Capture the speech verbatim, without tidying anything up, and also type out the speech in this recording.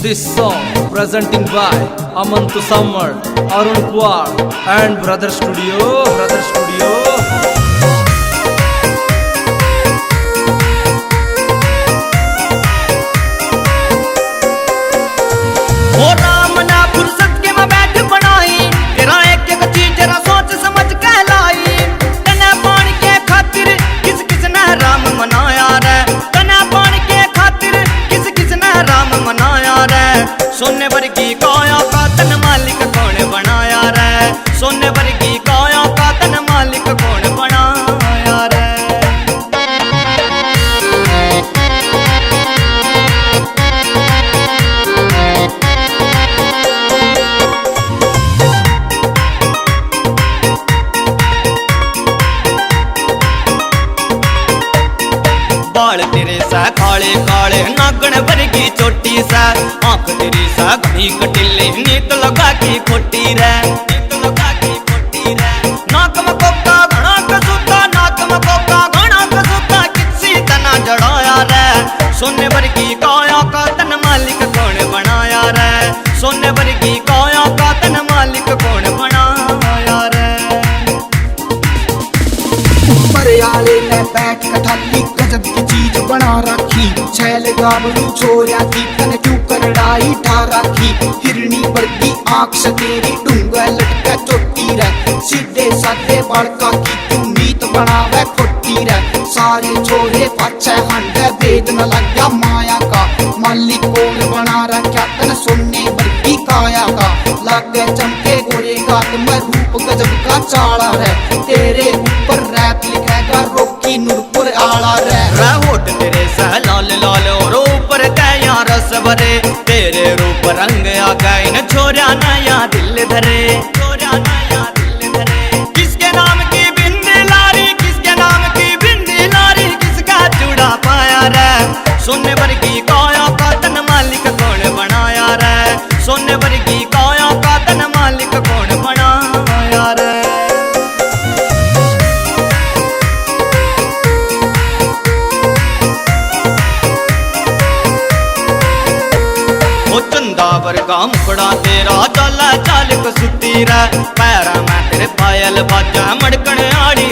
This song presenting by Aman Tusamar, Arun Kuar and Brother Studio, Brother Studio. ओ राम ना फुर्सत के मैं बैठ बनाई, तेरा एक एक चीज जरा सोच समझ के लाई। तने पान के खातिर किस किस ने राम मनाया रे, तने पान के खातिर किस किस ने राम मनाया रे। सोने वर्गी काया का तन मालिक कौन बनाया रे, सोने वर्गी काया का तन मालिक कौन बनाया रे। बाल तेरे सै काले काले, नागण वर्गी चोटी सै, आंख तेरी सै घणी कटीली, नीत लगा की खोटी रे, नीत लगा की खोटी रे। नाक में कोका घणा कसूता, नाक में कोका घणा कसूता, किसी तना जड़ाया रे। सोने वर्गी काया का तन मालिक कौन बनाया रे, सोने वर्गी काया का तन मालिक कौन बनाया रे। ऊपर आले ने बैठ कठाली गजब की चीज बना रखी। छैल गाबरू छोरिया की तन क्यों करड़ाई ठा रखी। हिरनी वर्गी आंख से तेरी ढूंगा लटका चोटी रे। सीधे साधे बालका की तू मीत बनावे खोटी रे। सारे छोरे पाछे हांडे, भेद न लग्या माया का। मालिक कौन बना रख्या तन सोने वर्गी काया का। लागे चमके गोरे गात में रूप गजब का चाला रे। तेरे ऊपर रैप लिखेगा रॉकी नूरपुर आला रे। रे होठ तेरे सै लाल लाल और ऊपर तै या रस भरे। तेरे रूप रंग आ गए न छोरा नया दिल धरे, छोरा नया दिल धरे। किसके नाम की बिंदी लारी, किसके नाम की बिंदी लारी, किसका चूड़ा पाया रे। सोने वर्गी काया का तन मालिक कौन बनाया रे, सोने वर्गी काया का तन मालिक कौन बनाया रे। ओ चंदा वर्गा मुखड़ा तेरा, चाला चाल कसूती रे। पैरां में तेरे पायल बाजा, मड़कण आली